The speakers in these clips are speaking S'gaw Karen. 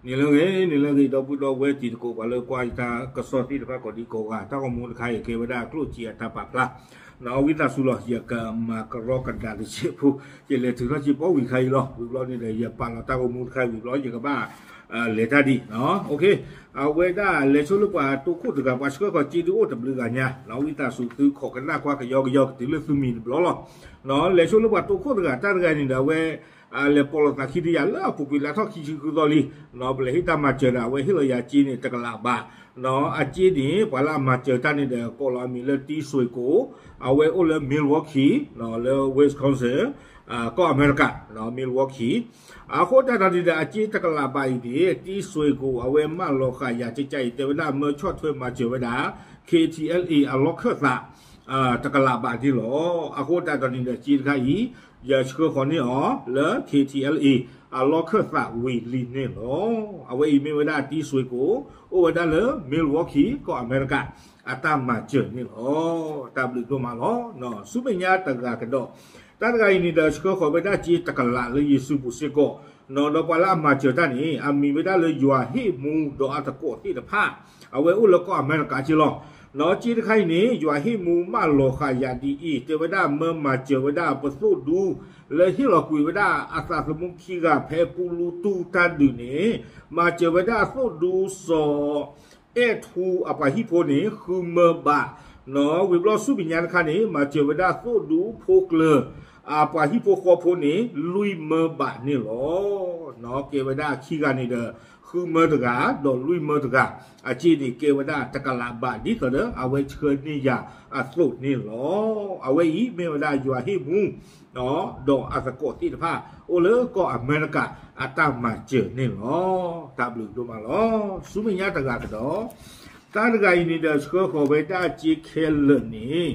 နံၤလၢအဂ့ၤ နံၤလၢအဂ့ၤ ဒီပုၢ်ဒီဝဲၢ်တံၤသကိး ပှၤလၢကွၢ်ယတၢ်ကစီၣ်သ့ၣ်တဖၣ်ကိးဒံကိးဂၤ တၢ်ဂီၤမူတခါအံၤ ကဲဝဲဒၣ်ကျိၣ်စ့အတၢ်ပာ်ဖျါ ဝံသးစူၤလီၤ ယကမၤကရီကဒါတစဲးဖိ ယလဲၤထုးထီၣ်စ့ပီဝံၤခါအံၤလီၤ. ဝံၤဘျီန့ၣ်ဒီး ယပာ်လီၤတၢ်ဂီၤမူတခါအံၤဝံၤဘျီ ယကဘၣ် လဲၤတၢ်ဒံး လဲၤဆိလၢပှၤတိခိၣ်တဂၤ ပှၤဆှၢဃီၤစ့ဒုးအိၣ်တဘျုးဂၤညါ ဝံသးစူၤသုခိးကနၣ်ကွၢ်ကယီကယီကတုၤလၢသုမံၤတဘျီလီၤ. လဲၤဆိလၢပှၤတိခိၣ်တဂၤ တၢ်တဂၤန့ၣ်ဒီးအဝဲ လဲၤပိာ်လိာ်သးခံတယၤလၢအပူၤကွံာ်လါထီၣ်ခံဆံဃုသီလံ ပလဲၤဟ့ၣ်တၢ်မၤစၢၤဒီး အဝဲဟ့ၣ်လီၤယၤစ့န့ၣ် တကလးဘး အစ့န့ၣ် ပှၤလၢအမၤစၢၤတၢ်န့ၣ်ဒီး ကိးလီၤအမံၤလၢ တံစွ့ကိး အဝဲအိၣ်လၢ Milwaukee လၢ Wisconsin ကီၢ်အမဲရကၤ Milwaukee အဃိသတးဒီးန့ၣ်ဒီး အစ့တကလးဘးအံၤန့ၣ် တံစွ့ကိး အဝဲမၢလီၤဃာ်ယၤကကါအံၤ တဲဝဲဒၣ်မၢဆီၣ်ထွဲမၤစၢၤဝဲဒၣ် K T L A အလီၢ်ခၢၣ်သး တကလးဘးန့ၣ်လီၤ. အဃိသတးဒီးန့ၣ်ဒီး စ့တခါအံၤ ယဆှၢဃီၤန့ၢ်အီၤလၢ K T L A အလီၢ်ခၢၣ်သးဝံၤလံန့ၣ်လီၤ. အဝဲအံၤမ့ၢ်ဝဲဒၣ်တံစွ့ကိး အိၣ်ဝဲဒၣ်လၢ Milwaukee ကီၢ်အမဲရကၤ အတၢ်မၤစၢၤန့ၣ်လီၤ. တၢ်ဘျုးဒိၣ်မးလီၤ. ဆူမဲာ်ညါတဂၤကဒီး တၢ်တဂၤအံၤန့ၣ်ဒီး ဆှၢဃီၤဝဲဒၣ်စ့တကလးလၢယ့ၣ်ၡူးပူၤစ့ၢ်ကီး ဒီးပှၤလၢအမၤစၢၤတၢ်န့ၣ် အမံၤဝဲဒၣ်လၢယွၤဟ့ၣ်မူဒီးအသကိးသ့ၣ်တဖၣ် အဝဲအိၣ်လၢကီၢ်အမဲရကၤက့လီၤ. စ့တခါအံၤန့ၣ် ယွၤဟ့ၣ်မူမၢလီၤဃာ်ယၤဒ်အံၤ တဲဝဲဒၣ်မၢမၤစၢၤဝဲဒၣ်ပသိၣ်ဒူ လၢဟ့ၣ်လီၤကွံာ်ဝဲဒၣ်အသးသမူခံဂၤဖဲပူလူတူၢ်တၢ်ဒုးန့ၣ် မၤစၢၤဝဲဒၣ်သိၣ်ဒူစီၤ အဲၣ်ထူအပှၤဟံၣ်ဖိန့ၣ် ဃုမၢဘး ဝံၤဘျီဆူမဲာ်ညါတခါန့ၣ် မၤစၢၤဝဲဒၣ်သိၣ်ဒူဖိကျၢၤ အပှၤဟံၣ်ဖိဃီဖိန့ၣ် လွံၢ်မၢဘးန့ၣ်လီၤ. ကဲဝဲဒၣ်ခံဂၤန့ၣ်ဒီး ဃုမၢတဂၤ ဒီးလွံၢ်မၢတဂၤ အစ့န့ၣ်ကဲဝဲဒၣ်တကလးဘး ဒ်သိးဒီးအဝဲဆှၢန့ၢ်ယၤအသိးန့ၣ်လီၤ. အဝဲအံၤမ့ၢ်ဝဲဒၣ်ယွၤဟ့ၣ်မူ ဒီးအသကိးသ့ၣ်တဖၣ် အိၣ်လၢကီၢ်အမဲရကၤအတၢ်မၤစၢၤန့ၣ်လီၤ. တၢ်ဘျုးဒိၣ်မးလီၤ. ဆူမဲာ်ညါတဂၤကဒီး တၢ်တဂၤအံၤန့ၣ်ဒီး ဆှၢဃီၤဝဲဒၣ်စ့ခဲလၢာ်န့ၣ်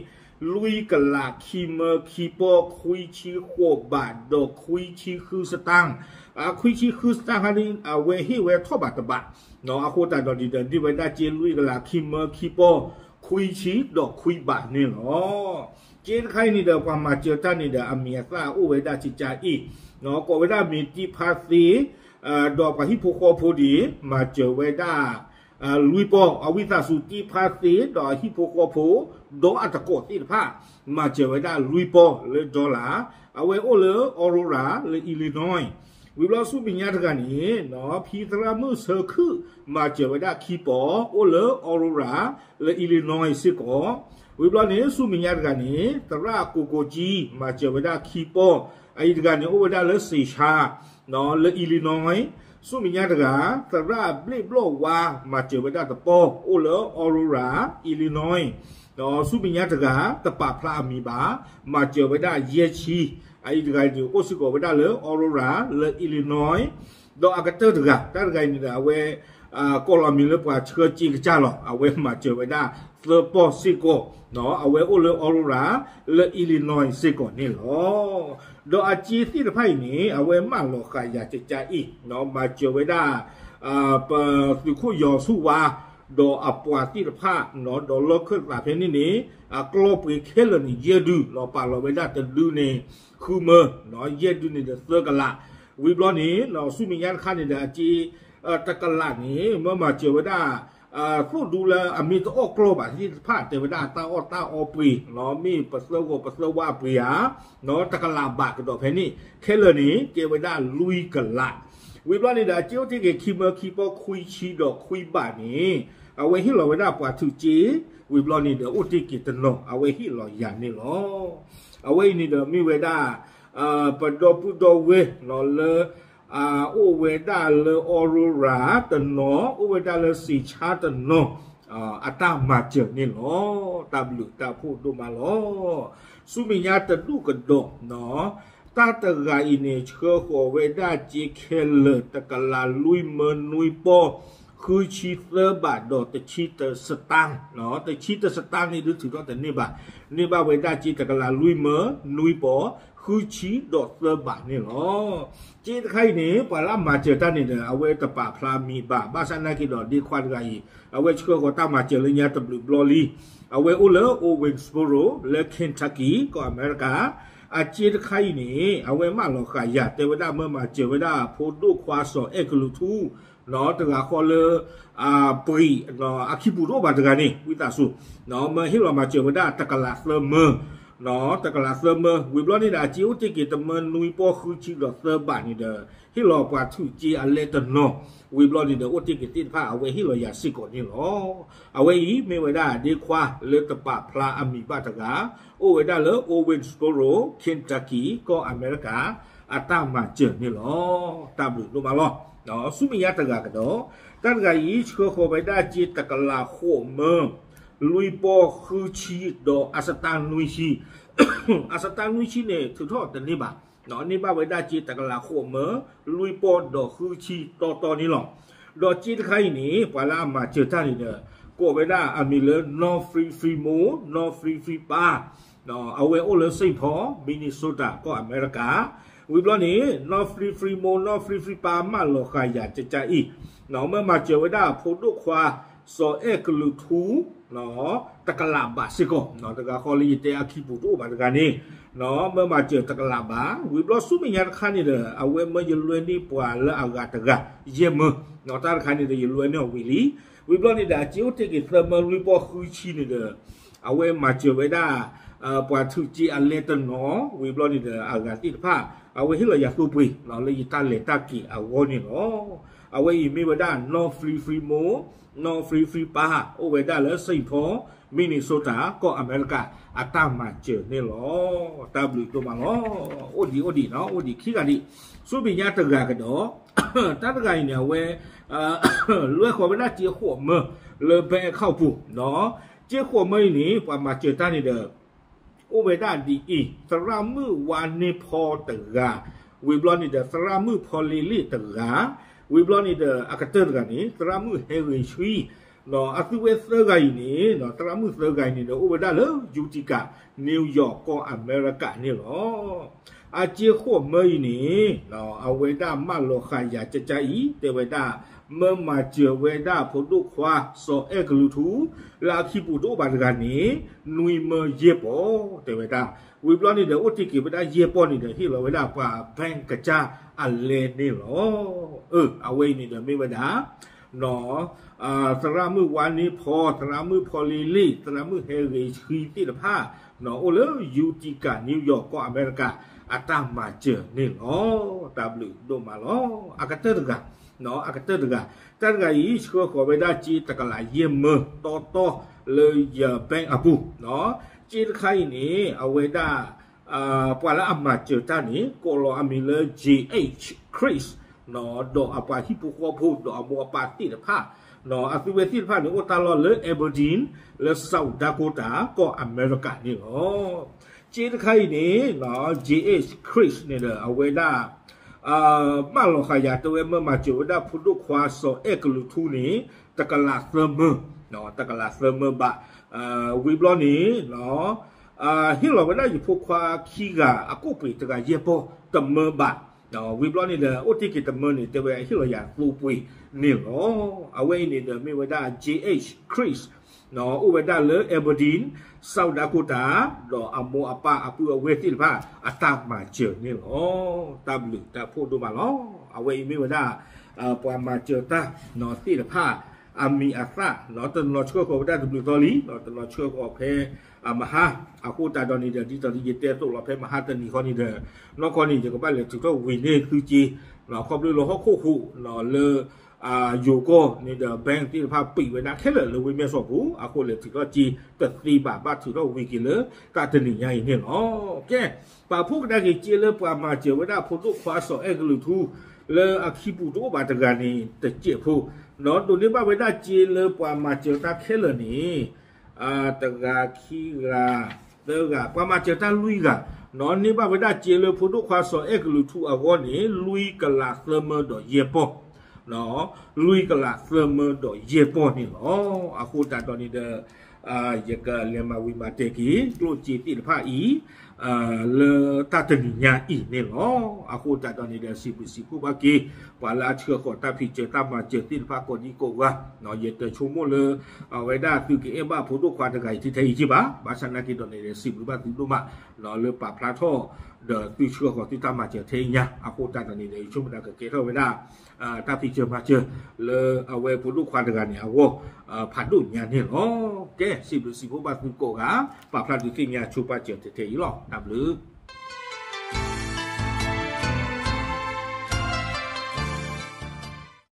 လွံၢ်ကလး ခံမၢ ခံပီၢ် ခွံဆံဃိးဘး ဒီးခွံဆံဃုစတၢၣ် ခွံဆံဃုစတၣ်ခါန့ၣ် အဝဲဟ့ၣ်ဝဲထီၣ်ဘးတဘး အဃိသတးဒီးန့ၣ်ဒီး န့ၢ်ဝဲဒၣ်စ့လွံၢ်ကလး ခံမၢ ခံပီၢ် ခွံဆံဒီးခွံဘးန့ၣ်လီၤ. စ့တခါအံၤန့ၣ်ဒီး ပှၤမၤစၢၤတၢ်န့ၣ်ဒီး အမံၤအသၣ်အိၣ်ဝဲဒၣ်ကကါအ့ၣ် ကိးဝဲဒၣ်မ့ၢ်တံဖါသ့ ဒီးပှၤဟံၣ်ဖိဃီဖိဒ်အံၤ မၤစၢၤဝဲဒၣ် လွံၢ်ပီၢ် အဝံသးစူၤတံဖါသ့ ဒီးအဟံၣ်ဖိဃီဖိ ဒီးအသကိးသ့ၣ်တဖၣ် မၤစၢၤဝဲဒၣ်လွံၢ်ပီၢ်လၢ dollar အဝဲအိၣ်လၢ Aurora လၢ Illinois ဝံၤဘျီဆူမဲာ်ညါတဂၤန့ၣ် ဖံသရၣ်မုၣ်ဆၢခုၣ် မၤစၢၤဝဲဒၣ်ခံပီၢ် အိၣ်လၢ Aurora လၢ Illinois စ့ၢ်ကီး ဝံၤဘျီန့ၣ် ဆူမဲာ်ညါတဂၤန့ၣ် သရၣ်ကိကိကၠံ မၤစၢၤဝဲဒၣ်ခံပီၢ် အအံၤတဂၤန့ၣ် အိၣ်ဝဲဒၣ်လၢ စ့ၣ်ဆါ လၢ Illinois ဆူမဲာ်ညါတဂၤ သရၣ်ဘျ့ၣ်ဘျီၣ်ဝါ မၤစၢၤဝဲဒၣ်တပီၢ် အိၣ်လၢ Aurora Illinois ဆူမဲာ်ညါတဂၤ တပာ်ဖျါအမံၤဘၣ် မၤစၢၤဝဲဒၣ်ယဲၢ်ဆံ အအံၤတဂၤန့ၣ် အိၣ်စ့ၢ်ကီးဝဲဒၣ်လၢ Aurora လၢ Illinois ဒီးအကတၢၢ်တဂၤ တၢ်တဂၤအံၤန့ၣ်ဒီး အဝဲ ကိးလီၤမံၤလၢပှၤဆှၢစ့ကစၢ်လီၤ အဝဲမၤစၢၤဝဲဒၣ်သၢပီၢ်စ့ၢ်ကီး အဝဲအိၣ်လၢ Aurora လၢ Illinois စ့ၢ်ကီးန့ၣ်လီၤ. ဒီးအစ့သ့ၣ်တဖၣ်အံၤန့ၣ် အဝဲမၢလီၤဃာ်ယၤကကါအ့ၣ် မၤစၢၤဝဲဒၣ် ပသုးခိၣ်ယီၤဆူၣ်ဝါ ဒီးအပှၤသ့ၣ်တဖၣ် ဒီးလီၢ်ခၢၣ်သးဖဲန့ၣ်န့ၣ် အကျီၢ်ပှ့ၤခဲလၢာ်န့ၣ် ယဲၢ်ဒု လီၤပာ်လီၤဝဲဒၣ်တဒုန့ၣ် ဃုမၢ ယဲၢ်ဒုန့ၣ်ဒီးသၢကလး ဝံၤဘျီန့ၣ် ဆူမဲာ်ညါတခါန့ၣ်ဒီး အစ့ တကလးန့ၣ် မၢမၤစၢၤဝဲဒၣ် သိၣ်ဒူလၢအမ့ၢ်တအီၣ်ကျီၢ်ဘၣ်သ့ၣ်တဖၣ် တဲဝဲဒၣ်တၢ်အီၣ်တၢ်အီပှ့ၤ မ့ၢ်ပသၢဂီၤပသၢဝါအပှ့ၤဧါ တကလးဘးကဒီးဖဲန့ၣ် ခဲလၢာ်န့ၣ် ကဲဝဲဒၣ်လွံၢ်ကလး ဝံၤဘျီန့ၣ်ဒီး အစ့အိၣ်တ့ၢ်က့ၤ ခံမၢခံပီၢ် ခွံဆံဒီးခွံဘးန့ၣ် အဝဲဟ့ၣ်လီၤဝဲဒၣ်ပှၤထုးစ့ ဝံၤဘျီန့ၣ်ဒီး အိၣ်တ့ၢ်က့ၤတနီၤ အဝဲဟ့ၣ်လီၤယၤန့ၣ်လီၤ. အဝဲအံၤန့ၣ်ဒီးမ့ၢ်ဝဲဒၣ် ပဒီပုၢ်ဒီဝဲၢ်လၢ အိၣ်ဝဲဒၣ်လၢ Aurora တနီၤ အိၣ်ဝဲဒၣ်လၢ စ့ၣ်ဆါတနီၤ အတၢ်မၤစၢၤန့ၣ်လီၤ. တၢ်ဘျုးတၢ်ဖှိၣ်ဒိၣ်မးလီၤ. ဆူမဲာ်ညါတဒူၣ်ကဒီး တၢ်တဂၤအံၤန့ၣ် ဆှၢဃီၤဝဲဒၣ်စ့ခဲလၢာ် တကလးလွံၢ်မၢနွံပီၢ် ဃုဆံသၢဘးဒီးတဆံတစတၢ် တဆံတစတၢ်န့ၣ်ဒုးထုးထီၣ်တန့ၢ်ဘၣ် န့ၢ်ဘၣ်ဝဲဒၣ်စ့တကလးလွံၢ်မၢနွံပီၢ် ဃုဆံဒီးသၢဘးန့ၣ်လီၤ. စ့တခါအံၤန့ၣ် ပှၤလၢအမၤစၢၤတၢ်န့ၣ်ဒီး အဝဲတပာ်ဖျါမံၤဘၣ် ဘၣ်ဆၣ်နာ်က့ဒီး ဒ့ခွါတဂၤအံၤ အဝဲဆှၢဃီၤတၢ်မၤစၢၤလၢညါတဘျုးဘျီလံ အဝဲအိၣ်လၢ Owensboro လၢ Kentucky ကီၢ်အမဲရကၤ အစ့တခါအံၤန့ၣ် အဝဲမၢလီၤဃာ်ယၤ တဲဝဲဒၣ်မၢမၤစၢၤဝဲဒၣ်ဖိဒိၣ်ခွါစီၤအဲၣ်ကလူးထူ တဂၤဃီလၢ ပှ့ၤ အခံပူၤတအိၣ်ဘၣ်တဂၤန့ၣ် ဝံသးစူၤ မၢဟ့ၣ်လီၤမၤစၢၤဝဲဒၣ်တကလးသၢမၢ တကလးသၢမၢ ဝံၤဘျီန့ၣ်ဒီး အစ့အိၣ်တ့ၢ်က့ၤတမၢနွံပီၢ်ဃုဆံဒီးသၢဘးန့ၣ်ဒီး ဟ့ၣ်လီၤပှၤထုးစ့အလဲတနီၤ ဝံၤဘျီန့ၣ်ဒီး အိၣ်တ့ၢ်က့ၤသ့ၣ်တဖၣ် အဝဲဟ့ၣ်လီၤယၤစ့ၢ်ကီးန့ၣ်လီၤ. အဝဲအံၤမ့ၢ်ဝဲဒၣ်ဒ့ခွါလၢတပာ်ဖျါအမံၤဘၣ်တဂၤ အိၣ်ဝဲဒၣ်လၢ Owensboro, Kentucky ကီၢ်အမဲရကၤ အတၢ်မၤစၢၤန့ၣ်လီၤ. တၢ်ဘျုးဒိၣ်မးလီၤ. ဆူမဲာ်ညါတဂၤကဒီး တၢ်တဂၤအံၤ ဆှၢဃီၤဝဲဒၣ်စ့တကလးဃိးမၢ လွံၢ်ပီၢ်ဃုဆံဒီးအစတါနွံဆံ အစတါနွံဆံန့ၣ် ထုးထီၣ်တန့ၢ်ဘၣ်, န့ၢ်ဘၣ်ဝဲဒၣ်စ့တကလးဃိးမၢ လွံၢ်ပီၢ်ဒီးဃုဆံတီတီန့ၣ်လီၤ. ဒီးစ့တခါအံၤန့ၣ် ပှၤလၢအမၤစၢၤတၢ်န့ၣ်ဒီး ကိးဝဲဒၣ်အမံၤလၢ North Free Free Mall, North Free Free Bar အဝဲအိၣ်လၢ Saint Paul, Minnesota ကီၢ်အမဲရကၤ ဝံၤဘျီန့ၣ် North Free Free Mall, North Free Free Bar မၢလီၤဃာ်ယၤကကါအံၤ မၢမၤစၢၤဝဲဒၣ်ဖိဒိၣ်ခွါ စီၤအဲၣ်ကလူးထူ တကလးဘးစ့ၢ်ကီး တဂၤဃီလၢယတဲအခံပူၤတအိၣ်ဘၣ်တဂၤန့ၣ် မၢမၤစၢၤတကလးဘး ဝံၤဘျီဆူမဲာ်ညါတခါန့ၣ်ဒီး အဝဲမၢယလွဲန့ၢ်ပှၤလၢအဂၤတဂၤ ယဲၢ်မၢ တၢ်တခါန့ၣ်ဒီးယလွဲန့ၢ်အီၤဝံၤလံ ဝံၤဘျီန့ၣ်ဒီး အစ့အိၣ်တ့ၢ်က့ၤသၢမၢလွံၢ်ပီၢ်ဃုဆံန့ၣ်ဒီး အဝဲမၤစၢၤဝဲဒၣ် ပှၤထုးစ့အလဲတနီၤ ဝံၤဘျီန့ၣ်ဒီး အဂၤသ့ၣ်တဖၣ် အဝဲဟ့ၣ်လီၤယၤသိပှ့ၤ လၢယတၢ်လဲၤတၢ်က့ၤအဂီၢ်န့ၣ်လီၤ. အဝဲအံၤမ့ၢ်ဝဲဒၣ် North Free Free Mall, North Free Free Bar အိၣ်ဝဲဒၣ်လၢ Saint Paul, Minnesota ကီၢ်အမဲရကၤ အတၢ်မၤစၢၤန့ၣ်လီၤ. တၢ်ဘျုးဒိၣ်မးလီၤ. အိၣ်ဒံးအိၣ်ဒံးနီၤ အိၣ်ဒံးခံဂၤဒံး ဆူမဲာ်ညါတဂၤကဒီး တၢ်တဂၤအံၤန့ၣ် အဝဲ လွဲဃီၤဝဲဒၣ်စ့ဃိးမၢ လၢ bank account ပူၤ စ့ဃိးမၢအံၤန့ၣ် ပှၤမၤစၢၤတၢ်န့ၣ်ဒီး အိၣ်ဝဲဒၣ်ဒ်အံၤ သရၣ်မုၣ်ဝါန့ၢ်ဖီတဂၤ, ဝံၤဘျီန့ၣ်ဒီး သရၣ်မုၣ်ဖီလ့လ့ၣ်တဂၤ, ဝံၤဘျီန့ၣ်ဒီး အကတၢၢ်တဂၤန့ၣ် သရၣ်မုၣ်ဟဲဂ့ၤဆှံ အသုဝဲသၢဂၤအံၤန့ၣ် သရၣ်မုၣ်သၢဂၤအံၤန့ၣ်ဒီး အိၣ်ဝဲဒၣ်လၢ Utica, New York ကီၢ်အမဲရကၤန့ၣ်လီၤ. အစ့ဃိးမၢအံၤန့ၣ် အဝဲဒၣ်မၢလီၤဃာ်ယၤကကါအံၤ တဲဝဲဒၣ် မၢမၤစၢၤဝဲဒၣ်ဖိဒိၣ်ခွါ စီၤအဲၣ်ကလူးထူ လၢအခံပူၤတအိၣ်ဘၣ်တဂၤန့ၣ် နွံမၢယဲၢ်ပီၢ် တဲဝဲဒၣ် ဝံၤဘျီန့ၣ်ဒီး အိၣ်တ့ၢ်က့ၤဝဲဒၣ်ယဲၢ်ပီၢ်န့ၣ်ဒီး ဟ့ၣ်လီၤဝဲဒၣ်ပှၤ bank ကစၢ်အလဲန့ၣ်လီၤ. အဝဲအံၤန့ၣ်ဒီးမ့ၢ်ဝဲဒၣ် သရၣ်မုၣ်ဝါန့ၢ်ဖီ, သရၣ်မုၣ်ဖီလ့လ့ၣ်, သရၣ်မုၣ်ဟဲဂ့ၤဆှံသ့ၣ်တဖၣ် အိၣ်လၢ Utica, New York ကီၢ်အမဲရကၤ အတၢ်မၤစၢၤန့ၣ်လီၤ. တၢ်ဘျုးဒိၣ်မးလီၤ. အကတၢၢ်တဂၤ အကတၢၢ်တဂၤ, တၢ်တဂၤအံၤ ဆှၢဃီၤဝဲဒၣ်စ့တကလးယဲၢ်မၢ တီတီ လၢယ bank အပူၤ, စ့တခါအံၤန့ၣ် အဝဲဒၣ် ပှၤလၢအမၤစၢၤတၢ်န့ၣ် ကိးလီၤအမံၤလၢ J H Chris ဒီးအပှၤဟံၣ်ဖိဃီဖိ ဒီးအမိၢ်အပၢ်သ့ၣ်တဖၣ်, အသုဝဲသ့ၣ်တဖၣ်န့ၣ် အိၣ်တၢ်လီၢ်လၢ Aberdeen လၢ South Dakota ကီၢ်အမဲရကၤန့ၣ်လီၤ. စ့တခါအံၤန့ၣ် J H Chris န့ၣ်ဒီး အဝဲဒၣ် မၢလီၤဃာ်ယၤ တဲဝဲမၢမၤစၢၤဝဲဒၣ်ဖိဒိၣ်ခွါစီၤအဲၣ်ကလူးထူန့ၣ် တကလးသၢမၢ, တကလးသၢမၢဘး, ဝံၤဘျီန့ၣ် ဟ့ၣ်လီၤဝဲဒၣ်ယဖိခွါခံဂၤ အကိၣ်ပှ့ၤတဂၤယဲၢ်ပီၢ်တမၢဘး, ဝံၤဘျီန့ၣ်ဒီး အိၣ်တ့ၢ်က့ၤတမၢန့ၣ် တဲဝဲဟ့ၣ်လီၤယၤသိပှ့ၤန့ၣ်လီၤ. အဝဲအံၤန့ၣ်ဒီးမ့ၢ်ဝဲဒၣ် J H Chris အိၣ်ဝဲဒၣ်လၢ Aberdeen, South Dakota ဒီးအမိၢ်အပၢ်အပုၢ်အဝဲၢ်သ့ၣ်တဖၣ် အတၢ်မၤစၢၤန့ၣ်လီၤ. တၢ်ဘျုးတၢ်ဖှိၣ်ဒိၣ်မးလီၤ. အဝဲအံၤမ့ၢ်ဝဲဒၣ် ပှၤမၤစၢၤတၢ်သ့ၣ်တဖၣ် အမံၤအသၣ် တနီၤဆှၢဃီၤဝဲဒၣ်တဘျုးသီလံ, တနီၤဆှၢဃီၤဖဲ မဟါ, အဃိသတးဒီးန့ၣ်ဒီး ဒ်သိးဒီးယတဲသိးလီၤဖဲမဟါတနံၤဃီန့ၣ်ဒီး နီၢ်ကီၢ်န့ၣ် ယကဘၣ်လဲၤထုးထီၣ်ဝံၤန့ၢ်သုစ့, ခီဖျိလၢဟီၣ်ခိၣ်ဟူး လၢ ယိၤကီၢ်န့ၣ်ဒီး bank သ့ၣ်တဖၣ်ပံးဝဲဒၣ်ခဲလၢာ်လၢဝ့ၢ်မဲၢ်ဆီးပူၤ, အဃိလဲၤထုးထီၣ်စ့တသ့ဘၣ်, ဘၣ်ထုးထီၣ်ဝံၤက့ၤလၢတၢ်တနံၤညါအံၤန့ၣ်လီၤ. ကဲ, ပာ်ဖှိၣ်ကဒါက့ၤစ့လၢပှၤမၤစၢၤဝဲဒၣ်ဖိဒိၣ်ခွါစီၤအဲၣ်ကလုးထူ လၢအခံပူၤတအိၣ်ဘၣ်တဂၤန့ၣ် တစဲးဖိ, ဒီးဒိးန့ၢ်ဘၣ်ဝဲဒၣ်စ့လၢပှၤမၤစၢၤတၢ်ခဲလၢာ်န့ၣ် တဂၤခံဂၤ သၢဂၤ, ပှၤမၤစၢၤတၢ်လွံၢ်ဂၤ, န့ၢ်ဘၣ်ဝဲဒၣ်စ့လၢဖိဒိၣ်ခွါစီၤအဲၣ်ကလုးထူအဂီၢ်န့ၣ် လွံၢ်ကလးသၢမၢဒီးယဲၢ်ပီၢ်, လွံၢ်ကလးသၢမၢဒီးယဲၢ်ပီၢ်န့ၣ်လီၤ. အဃိသတးဒီးန့ၣ်ဒီး ယကလဲၤမၤဝံၤမၤတဲာ်က့ၤ ကျိၣ်စ့သ့ၣ်တဖၣ်အံၤ လၢတၢ်တနံၤညါအံၤန့ၣ်လီၤ. အဃိသတးဒီးန့ၣ်ဒီး စံးဘျုးစံးဖှိၣ်ဘၣ်က့ၤ ပှၤလၢအဆှၢဃီၤတၢ်ဖံးစၢၤတၢ်မၤစၢၤသ့ၣ်တဖၣ်ကိးဒံကိးဂၤ, ယတဆိကမိၣ်လၢ အဝဲဒၣ်သုကအဲၣ်ဘၣ်ဖိဒိၣ်ခွါတဂၤအံၤထဲထဲအံၤက့ဘၣ်, ဘၣ်ဆၣ်နာ်က့ဒီးန့ၣ်ဒီး စံးဘျုးဘၣ်သုဒိၣ်မး လၢပာ်ဖျါထီၣ် ဒီးသုဆှၢဃီၤသုတၢ်မၤစၢၤထဲအံၤညါ အဃိသတးဒီးန့ၣ်ဒီး ယဆိကမိၣ်တၢ်ကကဲထီၣ်ဝဲဒၣ် တၢ်ဖံးစၢၤမၤစၢၤ လၢအဝဲဖိဒိၣ်ခွါတဂၤန့ၣ်အဂီၢ် ဖးဒိၣ်ညါန့ၣ်လီၤ. ကဲ စံးဘျုးစံးဖှိၣ်ဘၣ်သုကိးဂၤ ပာ်ဖျါဒုးသ့ၣ်ညါဆိပာ်စၢၤထဲထဲအံၤလီၤ. တၢ်ဘျုး